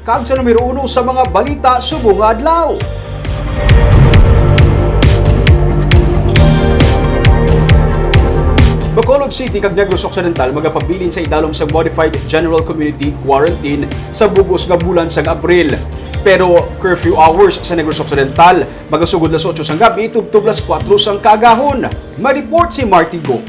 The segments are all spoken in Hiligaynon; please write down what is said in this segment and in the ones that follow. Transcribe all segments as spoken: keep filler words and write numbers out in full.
Kag sa numero uno sa mga balita subong nga adlaw. Bacolod City kag Negros Occidental magapabilin sa idalom sa Modified General Community Quarantine sa bug-os nga bulan sang Abril. Pero curfew hours sa Negros Occidental magasugod las otso sang gabi tubtob las kuwatro sang kaagahon. May report si Marty Go.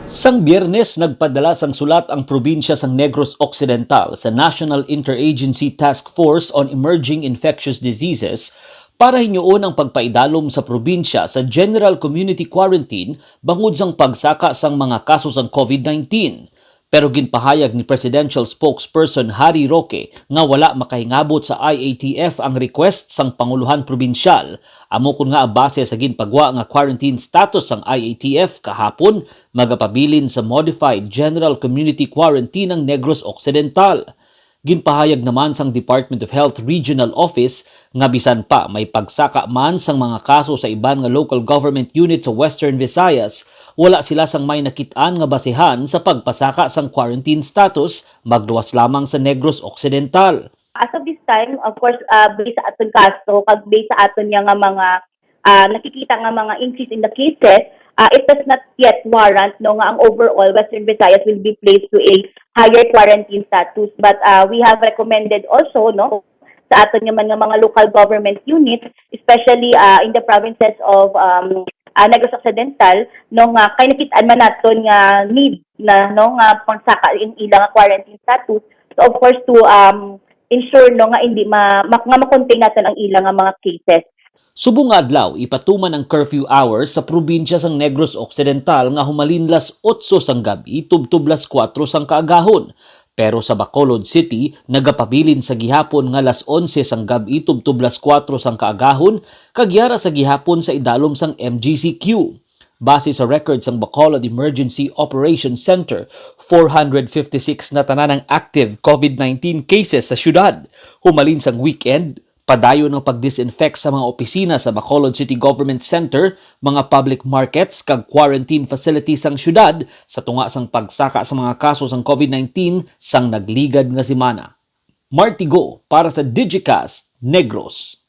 Sang Biyernes, nagpadala sang sulat ang probinsya sang Negros Occidental sa National Interagency Task Force on Emerging Infectious Diseases para hinuon ang pagpaidalom sa probinsya sa general community quarantine bangod sang pagsaka sang mga kaso sang covid nineteen. Pero ginpahayag ni Presidential Spokesperson Harry Roque nga wala makahingabot sa I A T F ang request sang Pangulohan Probinsyal, amo kon ngaa base sa ginpagwa nga quarantine status sang I A T F kahapon, magapabilin sa Modified General Community Quarantine ang Negros Occidental. Ginpahayag naman sang Department of Health Regional Office nga bisan pa may pagsaka man sang mga kaso sa iban nga local government unit sa Western Visayas, wala sila sang may nakit-an nga basehan sa pagpasaka sang quarantine status magluwas lamang sa Negros Occidental. As of this time, of course, uh, based sa aton kaso, kag based sa aton niya nga mga uh, nakikita nga mga increase in the cases, uh, it does not yet warrant, no, nga ang overall Western Visayas will be placed to a higher quarantine status. But uh, we have recommended also, no, sa aton naman nga mga local government units, especially uh, in the provinces of um, uh, Negros Occidental, no, nga kay nakit-an man naton nga need na, no, nga pangsaka ang ilang quarantine status. So of course to um, ensure, no, nga hindi ma, ma nga ma-contain natin ang ilang nga mga cases. Subong nga adlaw, ipatuman ang curfew hours sa probinsya sang Negros Occidental nga humalin las otso sang gab-i tubtob las kuwatro sang kaagahon. Pero sa Bacolod City, nagapabilin sa gihapon nga las onse sang gab-i tubtob las kuwatro sang kaagahon, kag yara sa gihapon sa idalom sang M G C Q. Base sa record sang Bacolod Emergency Operations Center, four hundred fifty-six na tanan ang active covid nineteen cases sa syudad. Humalin sang weekend, padayon ang pag-disinfect sa mga opisina sa Bacolod City Government Center, mga public markets, kag quarantine facilities sang syudad sa tunga sang pagsaka sa mga kaso sang covid nineteen sang nagligad nga semana. Martigo para sa Digicast Negros.